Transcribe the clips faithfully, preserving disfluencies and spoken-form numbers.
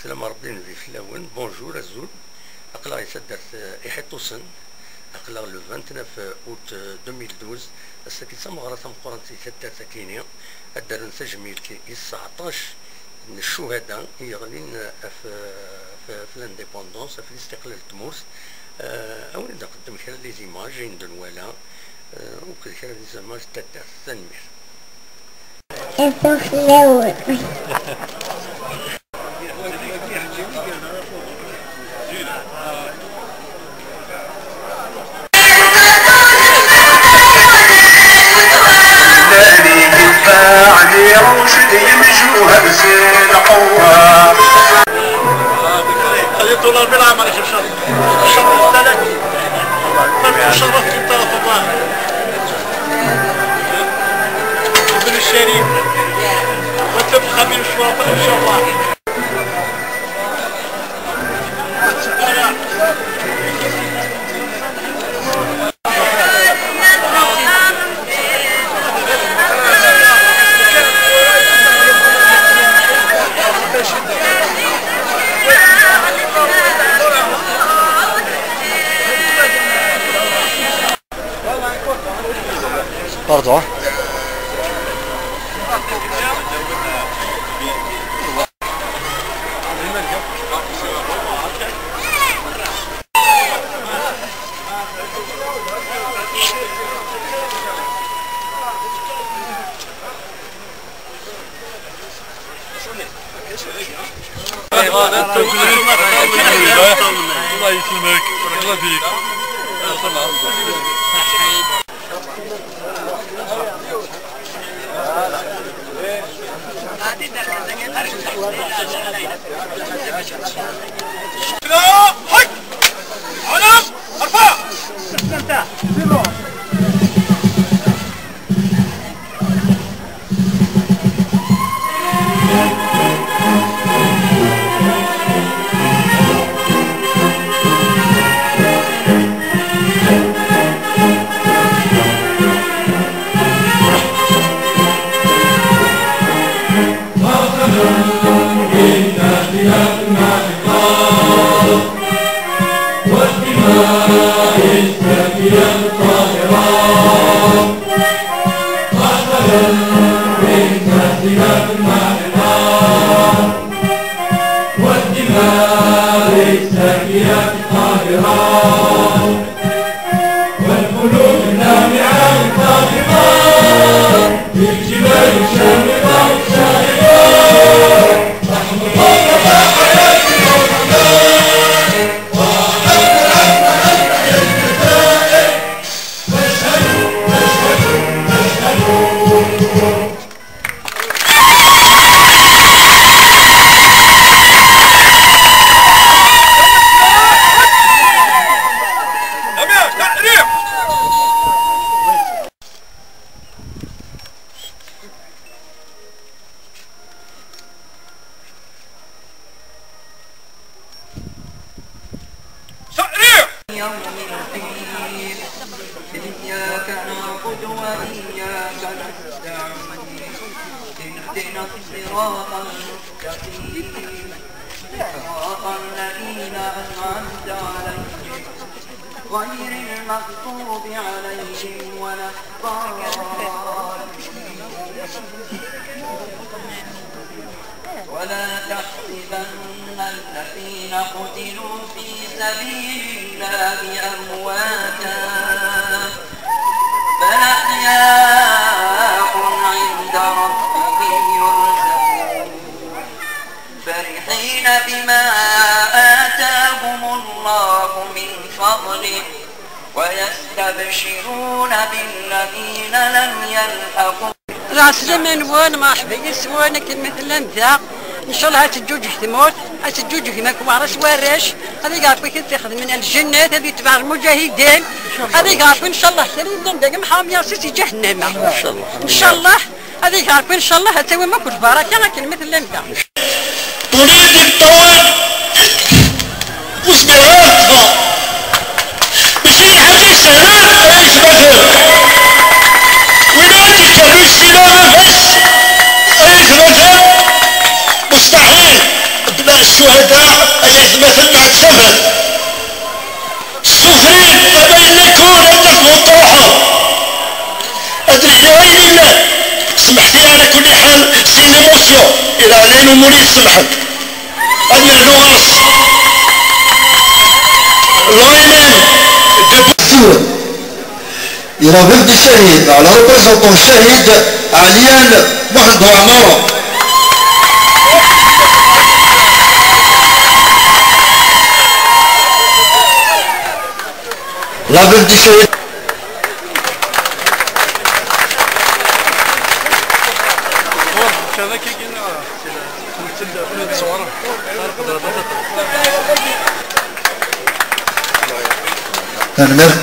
Slam Rebbi, Nnbi fell-awen. Bonjour, azul. Aql-aɣ di taddart, eh, Iḥiṭusen. Aql-aɣ le vingt-neuf août, eh, deux mille douze. Ass-agi d tameɣra tameqqrant di taddart akini. Ad d-rren tajmilt i sseɛṭac n ccuhada i yeɣlin ɣef, ɣef, ɣef l'indépendance, ɣef listiqlal n tmurt. Eh, ad wen-id-nqeddem kra n les images ayen d-nwala, eh, akked kra n les images n taddart. Tanemmirt. Isuɣ fell-awen. Nnan i yeffeɣ di rruz d yimjuhad s lqewwa. خلي طول ربي العمر ان شاء الله. الشرف الثلاثي. الشرف في الطرف الظاهر. ابن الشريف. وانت بخميس شواطئ ان شاء الله. Pardon. الله يسلمك. الله يهديك. يوم الدين. إياك نعبد وإياك نستعين. اهدنا الصراط المستقيم. صراط الذين أنعمت عليهم غير المغضوب عليهم ولا الضالين. ولا تحسبن الذين قتلوا في سبيل الله أمواتا، بل أحياء عند ربهم يرزقون. فرحين بما آتاهم الله من فضله ويستبشرون بالذين لم يلحقوا. Lɛeslama-nwen, mṛeḥba yes-wen, akken ma tellam da. Ncallah ad teǧǧuǧeg tmurt, ad teǧǧuǧeg makwaṛ s warrac, ad ig Ṛebbi ad t-ixdem lǧennat, ad itbeɛ lmuǧahidiin, ad ig Ṛebbi ncallah kra yellan deg ḥṛam yaɣ-it si ǧahennama. Ncallah. Ad ig Ṛebbi ncallah ad tawim akk lbaraka akken ma tellam da. Ur zmireɣ ara ad ffɣeɣ. Mačči d lḥaǧa isehlen ara yesbedden. Win ara yekkaten s ccfila Ɛlian Umuli Tselḥet. Ad yernu ɣer-s Loyman de Boustour. Il a vingt-deux Chahid, en représentant Chahid Alian Mohamed Ouamar. La vingt-deux Chahid. Tanemmirt.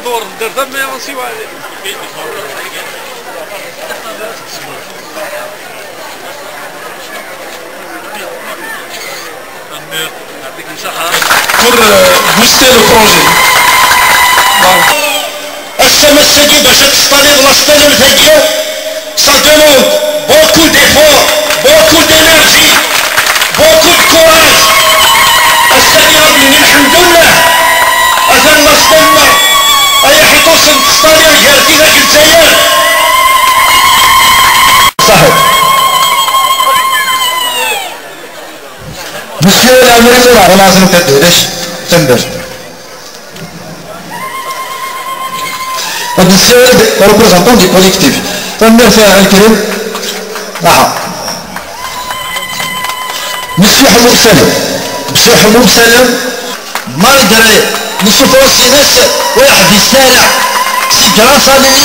Ad ur nedder d ammi siwa. Pour, euh, booster le projet. Ass-a, ass-agi, bac ad testaliḍ la stalamt-agi, ça demande beaucoup d'efforts, beaucoup d'énergie, beaucoup de courage. Ass-agi, ad d-nini lḥemdullah. Atan la stalamt. Ay aḥiṭusen, testaliḍ gar tin akked tayeḍ. Ṣaḥit. Monsieur Lamine Sourah, Ramazan Kadoudache, Tender. Monsieur le représentant du collectif. Tender, c'est un crime. Ah. Monsieur Hamoud Salem. Monsieur Hamoud Salem, malgré السوفرانس-ines, ur yeḥbis ara. C'est grâce à lui,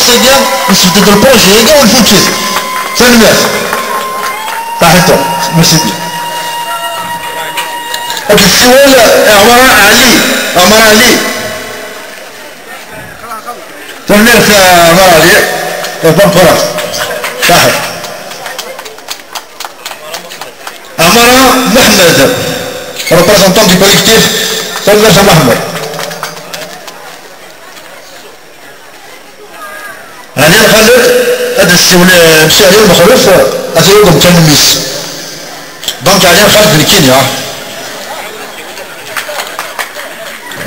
c'est bien, c'est le projet, c'est le futur. Tender. Taḥiṭ, merci bien. Ad nessiwel Ɛmar Ali. Ɛmar Ali. Tanemmirt a Ɛmar Ali. Bon courage. Taḥiṭ. Ɛmara Mohamed, représentant du collectif. Tanemmirt a Mohamed. Siwel, eh, Msali Lmexluf, eh, ata yuḍen kan mmi-s. Donc, ɛni xalef nekkini, ah.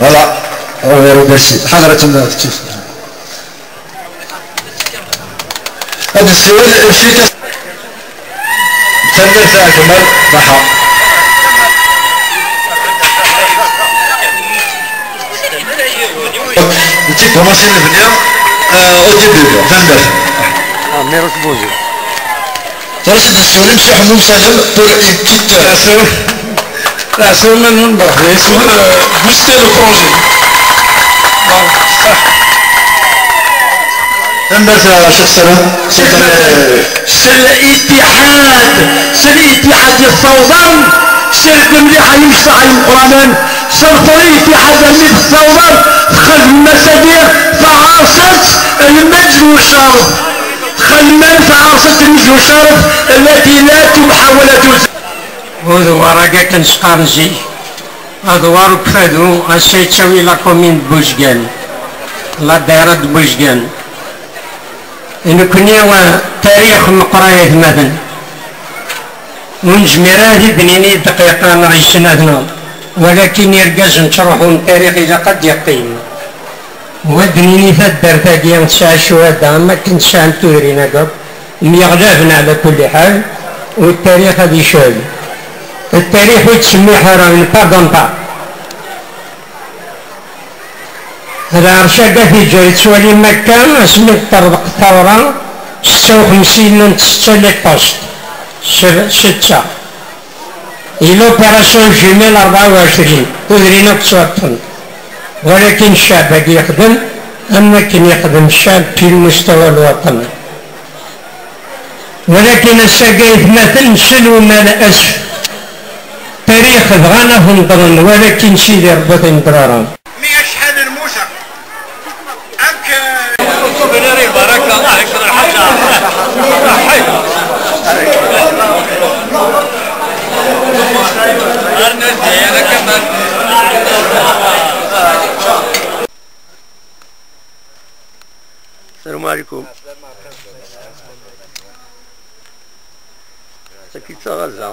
Voilà. Oh, merci. Ḥadret n-, ad nessiwel i Fika. Tanemmirt a Ǧumal. Merḥa. Netta commencé lebni, euh, au début, tanemmirt. Ah, merci beaucoup. Tura ad nessiwel i Msi Ḥemmu Msalem pour une petite, euh, Lasso, lasso, mais non, bah, c'est, euh, booster le projet. Tanemmirt a Ccix Salam. S litiḥad, s litiḥad yessawḍen, sirk mliḥ ay imecṭaḥ imeqqranen, s litiḥad almi tessawḍen, txedmem ass-agi taɣerṣet, lmejj d uccerf. Txedmem taɣerṣet n lmejj d uccerf, التي لا تمحى ولا تزال. Adwar-agi akken s-qqaren zik, adwar ukfadu, ass-a yettawi la commune de Boujegan, la daïra de Boujegan. Nekkni, eh, tarix meqqer ay atmaten. Ur nezmir ara ad d-nini dqiqa neɣ i snat neɣ, walakin irgazen ttruḥun, tarix ilaq ad d-yeqqim. U ad d-nini taddart-agi tesɛa ccuhada am wakken tesɛam tudrin-agi akk, myeɣlaben ɛla kulli ḥal, u ttarix ad icab. Ttarix ur yettsemmiḥ ara, ne pardonne pas. Lɛerc-agi ad t-yeǧǧer yettwali Makka asmi teṭṭerḍeq tawra, setta u xemsin, llant setta les postes, se-, setta. Yella opération jumelle rebɛa u ɛecrin, tudrin akk ttwaṭṭfent. Walakin ccɛeb-agi yexdem am wakken yexdem ccɛeb fi lmustawa lwaṭni. Walakin ass-agi aytmaten nsel u ma la asef. Tarix bɣan ad ten-ḍren, walakin Sidi Rebbi ad ten-ḍraren. Mi acḥal n lmuseq. Ak-, souvenir baraka, ah, yekra lḥaǧa. Arna Lezzayer, a Kamal. السلام عليكم. Sakit sa Gaza.